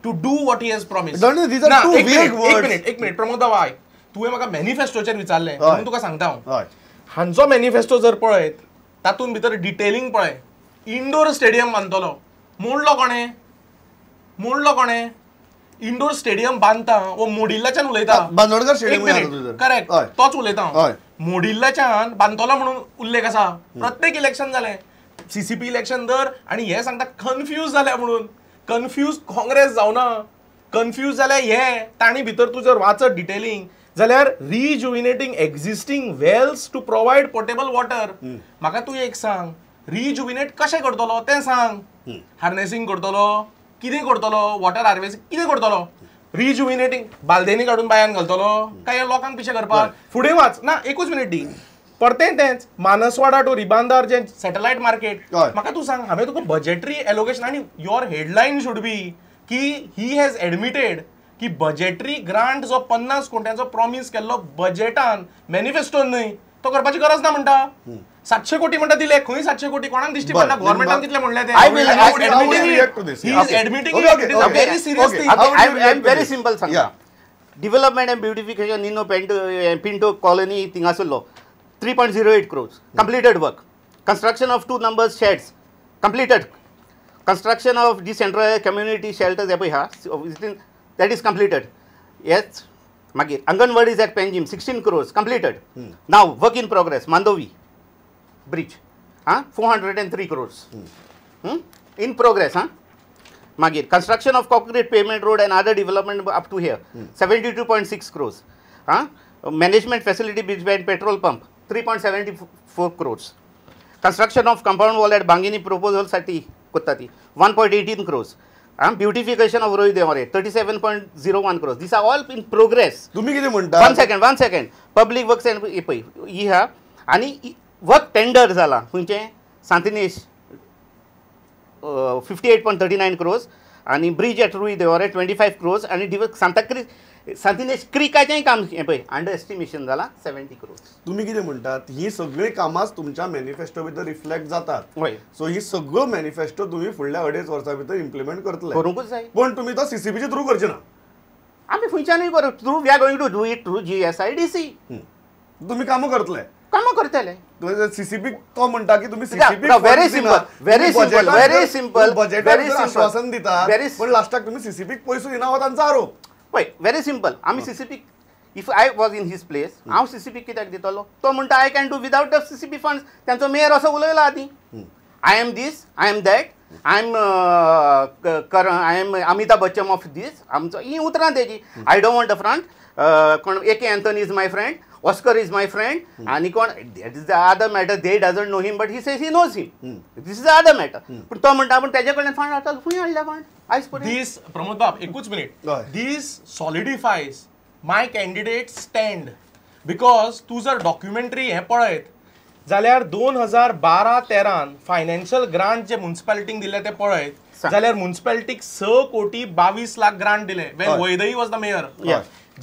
to do what he has promise. एक minute, एक minute Pramod बाबा, तुवें म्हाका मॅनिफेस्टोचेर विचारलें म्हणून तुका सांगता हांव. हांचो मॅनिफेस्टो जर पळयत तातूंत भितर डिटेलिंग पळय, इंडोर स्टेडियम बांदतलो मोडलो कोणें, मोडलो कोणें? इंडोर स्टेडियम बांदता वो मोडिल्ल्याच्यान उलयता, बांदोडकर स्टेडियम करेक्ट, तोच उलयता, मोडिल्ल्याच्यान बांदतलो म्हणून उल्लेख आसा. प्रत्येक इलेक्शन जालें, सीसीपी इलेक्शन धर, आनी हे सांगता कन्फ्यूज जाल्या म्हणून. कन्फ्यूज काँग्रेस जावना, कन्फ्यूज जाल्या हे तांणी भितर तूं जर वाचत डिटेलिंग जाल्यार rejuvenating existing wells to provide potable water. म्हाका तूं एक सांग, रिजुविनेट कशें करतलो तें सांग. हार्नेसिंग करतलो, कितें करतलो, वॉटर हार्वेस्टिंग कितें करतलो, रिजुविनेटिंग बालदेनी काडून बायान घालतलो काय लोकांक पिशें करपाक? फुडें वाच ना, एकूच मिनीट दी. परतें तेंच मानसवाडा टू रिबांदार जें सॅटलायट मार्केट. म्हाका तूं सांग, हांवें तुका बजेटरी एलोकेशन आनी your headline should be की he has admitted की बजेटरी ग्रांट जो 50 कोट्यांचो प्रॉमीस केल्लो बजेटान, मॅनिफेस्टोन न्हय, तो करपाची गरज ना म्हणटा. 700 कोटी म्हणटा दिले, खंय 700 कोटी कोणाक दिश्टी पडना? गव्हर्नमेंटान कितले म्हणले ते? Very serious thing. I am very simple सांगता. Development and beautification Nino Pinto colony थिंगासरलो 3.08 crores completed work. Construction of 2 numbers sheds completed. Construction of decentralized community shelters that is completed. Yes, मागीर Anganwadis at Panjim 16 crores completed. Now work in progress Mandovi bridge 403 crores in progress. मागीर construction of concrete pavement road and other development up to here 72.6 crores. Management facility bridge and petrol pump 3.74 crores. Construction of compound wall at Bangini proposal साठी कोत्ता ती 1.18 crores. Beautification of Rui Devare 37.01 crores. These are all in progress. तुम्ही किती म्हणता? One second, one second. Public works and पळय ही हा आनी work tender जाला खंयचें सांतिनेश 58.39 crores आनी bridge at Rui Devare 25 crores आनी सांताक्रीज सांतिनेश क्रिकाचेंय काम हें पळय अंडर एस्टिमेशन जाला 70 crores. तुम्ही कितें म्हणटात, ही सगळीं कामां तुमच्या मॅनिफेस्टो भितर रिफ्लेक्ट जातात. हय, सो ही सगळो मॅनिफेस्टो तुम्ही फुडल्या 2.5 वर्सां भितर इम्प्लिमेंट करतले, करूंकूच जाय. पण तुम्ही तो सीसीपीचे थ्रू करचे ना. आमी खंयच्यानूय करूं through, we are going to do it through GSIDC. तुम्ही कामां करतले, कामां करतले. सीसीपी तो म्हणटा की तुम्ही CCP very simple, very simple, very simple, very आश्वासन दिता, पण लास्टाक तुम्ही सीसीपीक पयसो दिना हो तांचो आरोप. पळय व्हेरी सिंपल, आमी CCP, if I was in his place हांव सीसीपी कित्याक दितलो? तो म्हणटा I can do without the CCP funds. तांचो मेयर असो उलयला आदीं, I am this, I am that, I am I am Amitabh Bachchan of this. आमचो ही उतरां तेजी. I don't want a front. कोण A K Anthony is my friend, Oscar is my friend, आनी कोण, that is the other matter. They doesn't know him but he says he knows him. This is the other matter. पूण तो म्हणटा पूण तेजे कडल्यान fund हाडटा, खंय हाडल्या फंड आयज पर्यंत? दीस प्रमोद बाब एकूच minute, this solidifies my candidate stand. Because तूं जर डॉक्युमेंटरी हें पळयत जाल्यार 2012-13 फायनान्शियल ग्रांट जे म्युनिसिपालिटीक दिले ते पळयत जाल्यार म्युनिसिपालिटीक 6 कोटी 22 लाख ग्रांट दिले when Vaidehi was the mayor.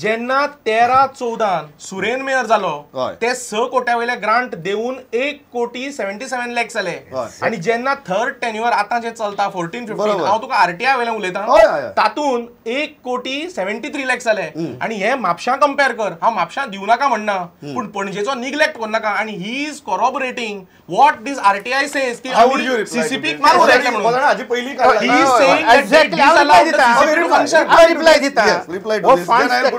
जेन्ना 13-14 सुरेन मेयर जालो ते 6 कोट्या वयले ग्रांट देऊन 1 कोटी 77 लॅक्स जाले. आनी जेन्ना थर्ड टेन्युअर आतां जे चलता 14-15, हांव तुका आरटीआय वयल्यान उलयतां, तातूंत 1 कोटी 73 लॅक्स जाले. आनी हे म्हापशां कंपेर कर, हांव म्हापशां दिवं नाका म्हणना, पूण पणजेचो निग्लेक्ट करनाका. आनी he is corroborating what this RTI says की सीसीपीक मारून उडयतले म्हणून. रिप्लाय दिता.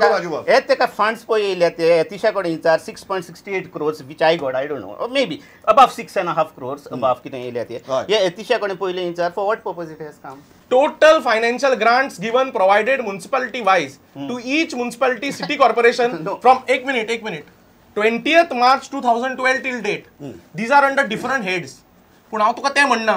हे तेका फंड्स पळय येयल्या ते अतिशा कडेन विचार 6.68 crores which I got, I don't know, maybe above 6.5 crores above कितें येयल्या ते. हे अतिशा कडेन पयलें विचार for what purpose it has come. Total financial grants given provided municipality wise to each municipality city corporation from एक मिनिट, एक minute, 20th March 2012 till date. These are under different heads. पूण हांव तुका तें म्हणना,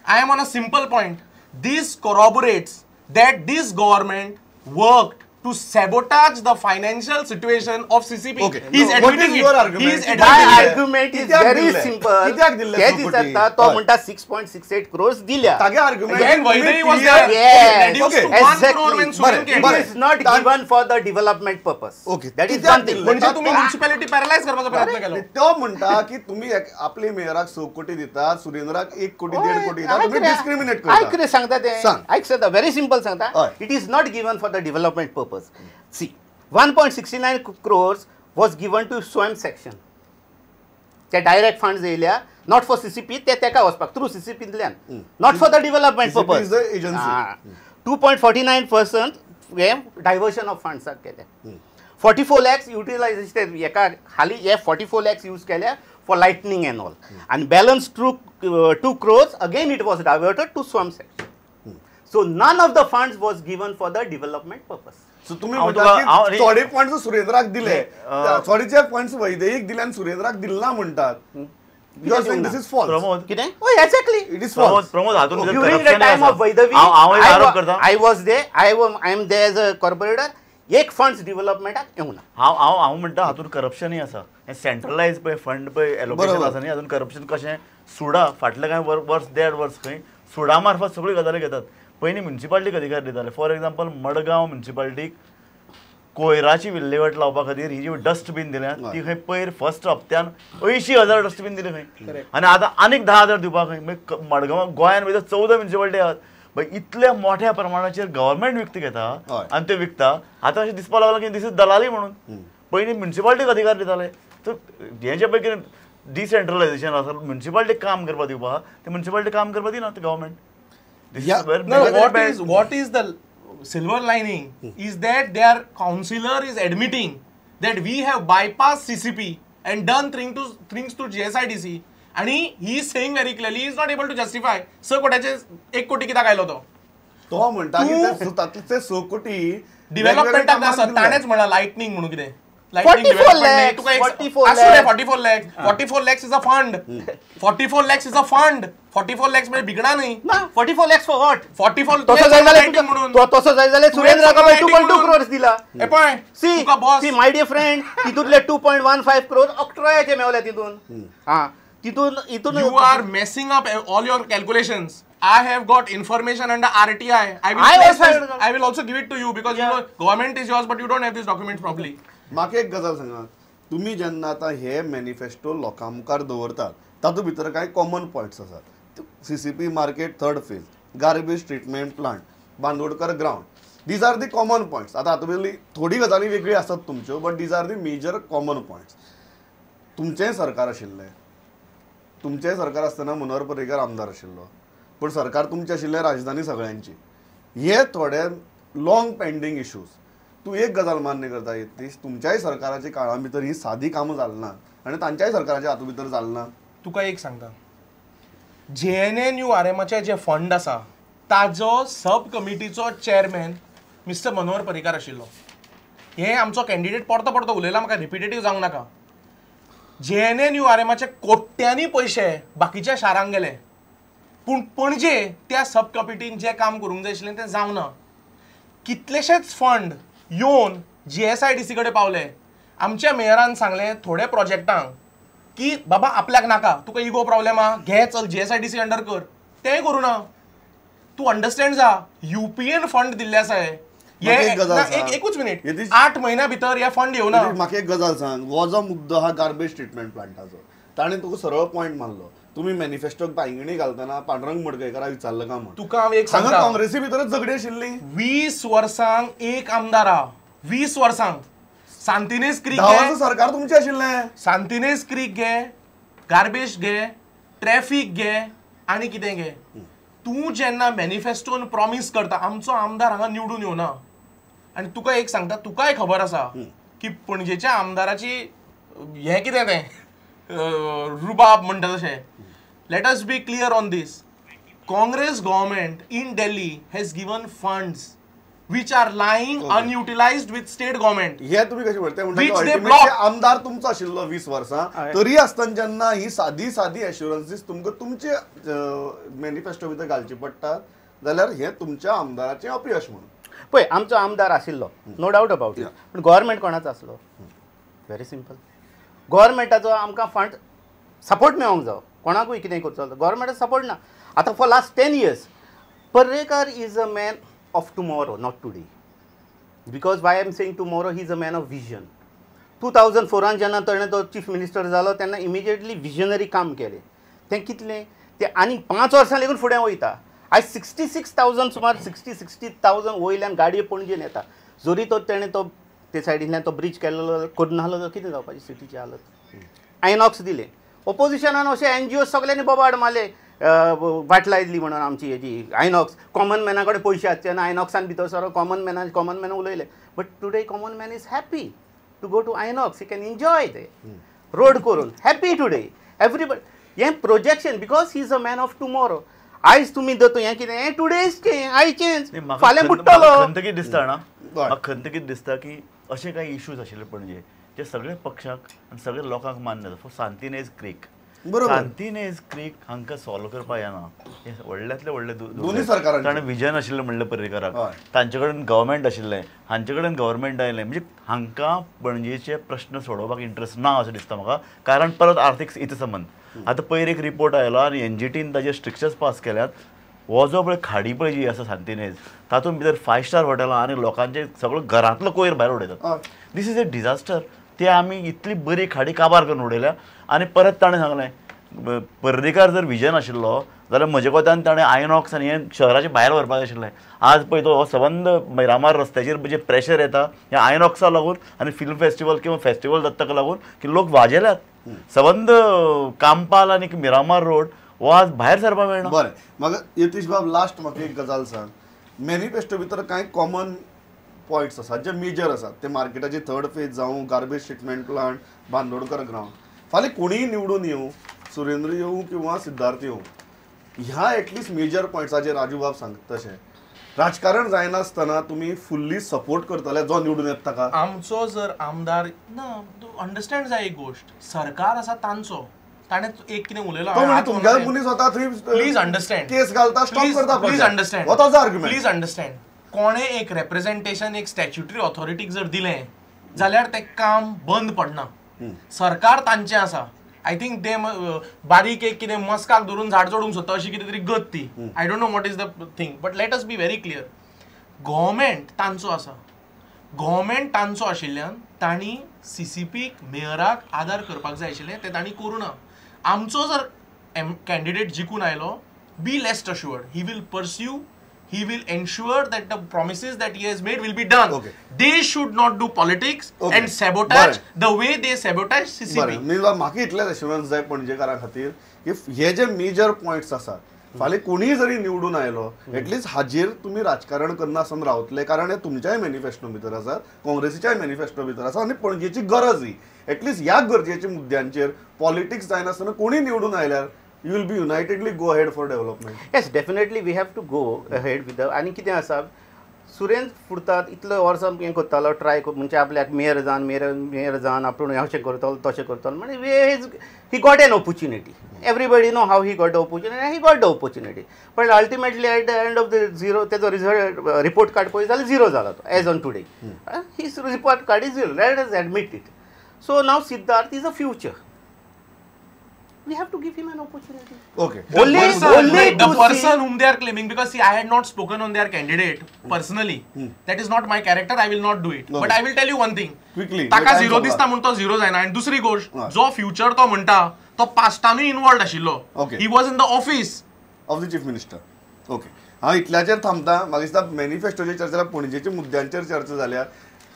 I am on a simple point. This corroborates that this government worked to sabotage the financial situation of CCP. Okay. He is admitting your it. Argument? He is My admitting it. argument is कित्याक very दिल्ले? simple. कित्याक दिल्ले ते स कोटी? दिसता तो हय. म्हणटा 6.68 crores दिल्या. तागे argument When Vaidehi was there, Yes. it reduced to Okay. 1 crore when Suren बरें, came. बरें. It is not given for the development purpose. Okay. That is कित्याक one thing. दिल्ले? म्हणजे तुम्ही म्युनिसिपॅलिटी पॅरालाइज करपाचो प्रयत्न केलो. तो म्हणटा की तुम्ही आपले मेयराक 6 कोटी दितात, सुरेंद्राक 1 कोटी 1.5 कोटी दितात, तुम्ही डिस्क्रिमिनेट आयक करता. रे सांगता ते. सांग. आयक सांगता, व्हेरी सिंपल सांगता. हय. It is not given for the development purpose. See, 1.69 crores was given to Swam section. ते डायरेक्ट फंड्स येयल्या, not for CCP, ते तेका वचपाक through सीसीपींतल्यान, not for the development CCP purpose. is the agency. 2.49% hey diversion of फंड्साक केले. 44 lakhs utilisation हेका हाली हे 44 lakhs use केल्या फॉर लायटनिंग एंड ऑल, आनी balance 2 crores again it was diverted to Swam section. So none of the funds was given for the development purpose. So तुम्ही हांव म्हणटा तुका- की हांव- थोडे पॉयंट्स सुरेंद्राक दिले, थोडेचे पॉयंट्स वैदेहीक दिले आनी सुरेंद्राक दिलना म्हणटात. You are saying this is false. Pramod कितें? Oh, exactly. It is Pramod false. Pramod हातून भितर During the corruption time आसा. of Vaidehi, हांव एक आरोप करता. I was there. I am there as a corporator. एक फंड्स डेव्हलपमेंटाक येवना. हांव हांव हांव म्हणटा हातून करप्शनूय आसा. हें सेंट्रलायज पळय फंड पळय एलोकेशन बरोबर. आसा न्ही, हातून करप्शन कशें सुडा फाटलें कांय वर्स 1.5 वर्स खंय सुडा मार्फत सगळ्यो गजाली घेतात. पयलीं म्युनिसिपालिटीक अधिकार दिताले. फॉर एग्जाम्पल मडगांव म्युनिसिपालिटीक कोयराची विल्हेवाट लावपा खातीर ही जी डस्टबीन दिल्या ती खंय पयर फर्स्ट हप्त्यान 80,000 डस्टबीन दिले खंय, आनी आतां आनीक 10,000 दिवपाक खंय. मागीर मडगांव गोंयान भितर 14 म्युनिसिपालिटी आहात. मागीर इतल्या मोठ्या प्रमाणाचेर गव्हर्मेंट विकती घेता हय. आनी त्यो विकता. आतां अशें दिसपाक लागलां की दीस is दलाली म्हणून. पयलीं म्युनिसिपालिटीक अधिकार दिताले. तर हें जें पळय कितें डिसेंट्रलायझेशन आसा, म्युनिसिपालिटीक काम करपाक दिवपाक, ते म्युनिसिपालिटी काम करपाक दिना ते government. Yeah. No, what is the silver lining is that their councillor is admitting that we have bypassed CCP and done things to GSIDC, and he is saying very clearly he is not able to justify. 6 कोट्याचे 1 कोटी कित्याक आयलो तो? तो म्हणटा की तातूंतले 6 कोटी डेव्हलपमेंटाक आसा. ताणेंच म्हणलां लायटनिंग म्हणून कितें. 44 lakhs, 44 lakhs. 44 lakhs. 44 lakhs is a fund. 44 lakhs is a fund. 44 lakhs म्हणजे बिगडा न्ही. ना, 44 lakhs for what? 44 तसो जाय जाल्यार म्हणून तसो जाय जाल्यार सुरेंद्राक 2.2 crores दिला. हे पळय सी तुका boss. See my dear friend, तितूंतले 2.15 crores ऑक्ट्रॉयाचे मेवले तितून. हां, तितून इतून You are messing up all your calculations. I have got information under RTI. I will also give it to you because you know government is yours, but you don't have these documents properly. म्हाका एक गजाल सांगात, तुमी जेन्ना आतां हे manifesto लोकां मुखार दवरतात तातूंत भितर कांय कॉमन पॉयंट्स आसात. CCP market third phase, garbage treatment plant, Bandodkar ground, these are the common points. आतां हातूंत भितरली थोडी गजाली वेगळी आसात तुमच्यो, but these are the major common points. तुमचेंय सरकार आशिल्लें, तुमचेंय सरकार आसतना मनोहर पर्रीकर आमदार आशिल्लो, पूण सरकार तुमचें आशिल्लें, राजधानी सगळ्यांची. हे थोडे लाँग पेंडींग इश्यूज. तूं एक गजाल मान्य करता यतीश, तुमच्याय सरकाराच्या काळा भितर ही सादी कामां जाली ना आनी तांच्याय सरकाराच्या हातूंत भितर जाली ना. तुका एक सांगता, JNNURMाचे जे फंड आसा ताजो सब कमिटीचो चेअरमॅन मिस्टर मनोहर पर्रीकार आशिल्लो. हे आमचो कॅन्डिडेट परतो परतो उलयला, म्हाका रिपिटेटीव जावंक नाका. JNNURMाचे कोट्यांनी पयशे बाकीच्या शारांक गेले, पूण पणजे त्या सब कमिटीन जें काम करूंक जाय आशिल्लें तें जावना. कितलेशेच फंड येवन GSIDC कडेन पावले. आमच्या मेयरान सांगलें थोडे प्रोजेक्टांक की बाबा आपल्याक नाका, तुका इगो प्रॉब्लेम आहा, घे चल GSIDC under कर. तेंय करूं ना. तूं अंडरस्टँड जा, UPN fund दिल्ले आसा हे. एकूच मिनीट, 8 म्हयन्या भितर हे फंड येवना. म्हाका एक गजाल सांग, हो जो मुद्दो आहा गार्बेज ट्रिटमेंट प्लांटाचो, ताणें तुका सरळ पॉयंट मारलो. तुमी मॅनिफेस्टोक बांयगणी घालतना पांडुरंग मडकयकाराक विचारलें काय म्हूण. तुका हांव एक सांगता, काँग्रेसी भितरच झगडी आशिल्ली. 20 वर्सांक एक आमदार आहा, 20 वर्सांक. सांतिनेज क्रीक सरकार तुमचें आशिल्लें. सांतिनेज क्रीक घे, गार्बेज घे, ट्रॅफीक घे आनी कितें घे. तूं जेन्ना मॅनिफेस्टोन प्रॉमीस करता, आमचो आमदार हांगा निवडून येवना. आनी तुका एक सांगता, तुकाय खबर आसा की पणजेच्या आमदाराची हें कितें तें रुबाब म्हणटा तशें. Let us be clear on this. Congress government in Delhi has given funds which are lying unutilized with state government. हे तुम्ही कशें म्हणटा? म्हणटा आमदार तुमचो आशिल्लो 20 वर्सां, तरी आसतना जेन्ना ही सादी सादी एश्युरन्सीस तुमकां तुमचे मॅनिफेस्टो भितर घालची पडटात जाल्यार हें तुमच्या आमदाराचें अपयश म्हणून. पळय आमचो आमदार आशिल्लो, नो डावट अबाउट it, पूण गव्हर्मेंट कोणाचो आसलो? व्हेरी सिंपल, गव्हर्मेंटाचो आमकां फंड सपोर्ट मेळोंक जावो, कोणाकूय कितें करचो गव्हर्मेंटाचो सपोर्ट ना. आतां for last 10 years Parrikar is a man of tomorrow, not today. Because why I am saying tomorrow, he is a man of vision. 2004 जेन्ना ताणें तो चीफ मिनिस्टर जालो तेन्ना इमिजिएटली विजनरी काम केलें. तें कितलें तें आनी 5 वर्सां लेगून फुडें वयता. आयज 66,000 सुमार 60,000 वयल्यान गाडयो पणजेन येता. जरी तो तेणें तो ते सायडींतल्यान तो ब्रीज केल्लो करून नासलो जाल्यार कितें जावपाची सिटीची हालत. आयनॉक्स दिलें ओपोजिशनान, अशें एनजीओ सगल्यांनी बोबाड मारले, वाट लायली म्हणून आमची हेजी आयनॉक्स. कॉमन मॅना कडेन पयशे आसचे ना, आयनॉक्सान भितर सरो कॉमन मॅना उलयले. But today common man is happy to go to Inox, he can enjoy ते रोड करून हॅपी टुडे एवरीबडी. हें projection because he is a man of tomorrow. आयज तुमी दत्तो हें कितें हें टुडेज आयचेंच फाल्यां बुडटलो. खंत कितें दिसता ना, म्हाका खंत कितें दिसता की अशे कांय इश्यूज आशिल्ले पणजे जे सगळे पक्षाक आनी सगळे लोकांक मान्य जाता. For Santinez creek, Santinez creek हांकां सॉल्व करपाक येना. हें व्हडल्यांतलें व्हडलें दोनूय सरकारांचें ताणें विजन आशिल्लें म्हणलें पर्रीकराक, तांचे कडेन गव्हर्मेंट आशिल्लें, हांचे कडेन गव्हर्मेंट आयलें. म्हणजे हांकां पणजेचे प्रश्न सोडोवपाक इंट्रस्ट ना अशें दिसता म्हाका, कारण परत आर्थीक हितसंबंद. आतां पयर एक रिपोर्ट आयलो आनी एनजीटीन ताजे स्ट्रिक्चर्स पास केल्यात. हो जो पळय खाडी पळय जी आसा सांतिनेज, तातूंत भितर 5 स्टार हॉटेलां आनी लोकांचे सगळो घरांतलो कोयर भायर उडयतात. This is a disaster. ते आमी इतली बरी खाडी काबार करून उडयल्या. आनी परत ताणें सांगलें पर्रीकार जर विजन आशिल्लो जाल्यार म्हजे कोतान ताणें आयनॉक्स आनी हें शहराचे भायर व्हरपाक आशिल्लें. आज पळय तो हो सबंद मिरामार रस्त्याचेर जे प्रेशर येता ह्या आयनॉक्सा लागून आनी फिल्म फेस्टिवल किंवा फेस्टिवल जाता ताका लागून की लोक वाजेल्यात. सबंद कांपाल आनी मिरामार रोड हो आज भायर सरपाक मेळना. बरें, म्हाका यतीश बाब लास्ट म्हाका एक गजाल सांग, मॅनिफेस्टो भितर कांय कॉमन पॉयंट्स आसात जे मेजर आसात, ते मार्केटाची थर्ड फेज जावं, garbage treatment plant, Bandodkar ground. फाल्यां कोणीय निवडून येवं, सुरेंद्र येवं किंवा सिद्धार्थ येवं, ह्या एटलिस्ट मेजर पॉयंट्साचेर राजू बाब सांगता तशें राजकारण जायनासतना तुमी फुल्ली सपोर्ट करतले जो निवडून येता ताका? आमचो जर आमदार ना, अंडरस्टँड जाय एक गोश्ट, सरकार आसा तांचो, ताणें एक कितें उलयलो तुमच्या मनीस वता थंय, प्लीज अंडरस्टँड, केस घालता, स्टॉप करता, प्लीज अंडरस्टँड, हो ताजो आर्ग्युमेंट. प्लीज अंडरस्टँड, कोणें एक रेप्रेझेंटेशन एक स्टॅच्युटरी ऑथॉरिटीक जर दिलें जाल्यार तें काम बंद पडना. सरकार तांचें आसा. I think ते बारीक एक कितें मस्काक धरून झाड चडूंक सोदता अशी कितें तरी गत ती. I don't know what is the thing, but let us be very clear, government तांचो आसा. गव्हर्मेंट तांचो आशिल्ल्यान तांणी सीसीपीक मेयराक आदार करपाक जाय आशिल्लें, तें तांणी करूं ना. आमचो जर कॅन्डिडेट जिखून आयलो, be rest assured he will pursue, he will ensure that the promises that he has made will be done. Okay. They should not do politics and sabotage the way they sabotage CCP. म्हाका इतलेंच assurance जाय पणजेकारां खातीर की हे जे major points आसात फाल्यां कोणीय जरी निवडून आयलो एटलिस्ट हाजेर तुमी राजकारण करनासतना रावतले, कारण हे तुमच्याय मॅनिफेस्टो भितर आसा, काँग्रेसीच्याय मॅनिफेस्टो भितर आसा आनी पणजेची गरज ही. एटलिस्ट ह्या गरजेच्या मुद्द्यांचेर पॉलिटिक्स जायनासतना कोणीय निवडून आयल्यार you will be unitedly go ahead for development. Yes, definitely we have to go ahead with the. आनी कितें आसा, सुरेंद्र फुडतात इतलो वर्सां हें करतालो ट्राय म्हणजे आपल्याक मेयर जावन मेयर जावन आपूण अशें करतलो तशें करतलो, म्हणजे he got an opportunity. Everybody know how he got the opportunity, he got the opportunity. But ultimately at the end of the zero तेजो रिजल्ट रिपोर्ट कार्ड पळय जाल्यार झिरो जाला तो as on today. His report card is zero, let us admit it. So now Siddharth is a future. We have to give him an opportunity. Okay. Only the person whom they are claiming, because see, I had not spoken on their candidate personally. That is not my character. I will not do it. Okay. But I will tell you one thing. Quickly. Taka zero दिसता म्हण तो zero जायना. And दुसरी गोष्ट, जो future तो म्हणटा तो पास्टानूय इन्वॉल्वड आशिल्लो. Okay. He was in the office of the chief minister. Okay. हांव इतल्याचेर थांबता. म्हाका दिसता मॅनिफेस्टोचेर चर्चा जाल्या, पणजेच्या मुद्द्यांचेर चर्चा जाल्या.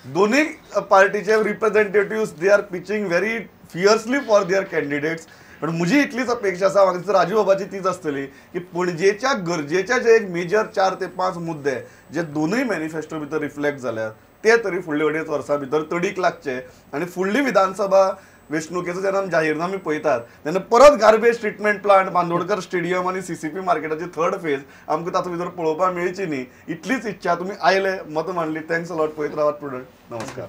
दोनूय पार्टीचे representatives they are pitching very fiercely for their candidates. पण म्हजी इतलीच अपेक्षा आसा, म्हाका दिसता राजू बाबाची तीच आसतली की पणजेच्या गरजेच्या जे एक मेजर 4 ते 5 मुद्दे जे दोनूय मॅनिफेस्टो भितर रिफ्लेक्ट जाल्यात ते तरी फुडल्या 2.5 वर्सां भितर तडीक लागचे आनी फुडली विधानसभा वेंचणुकेचो जेन्ना आमी जाहीरनामे पळयतात तेन्ना परत garbage treatment plant, Bandodkar stadium आनी सीसीपी मार्केटाची थर्ड फेज आमकां तातूंत भितर पळोवपाक मेळची न्ही इतलीच इच्छा. तुमी आयले, मतां मांडली, thanks a lot. पळयत रावात प्रुडंट. नमस्कार.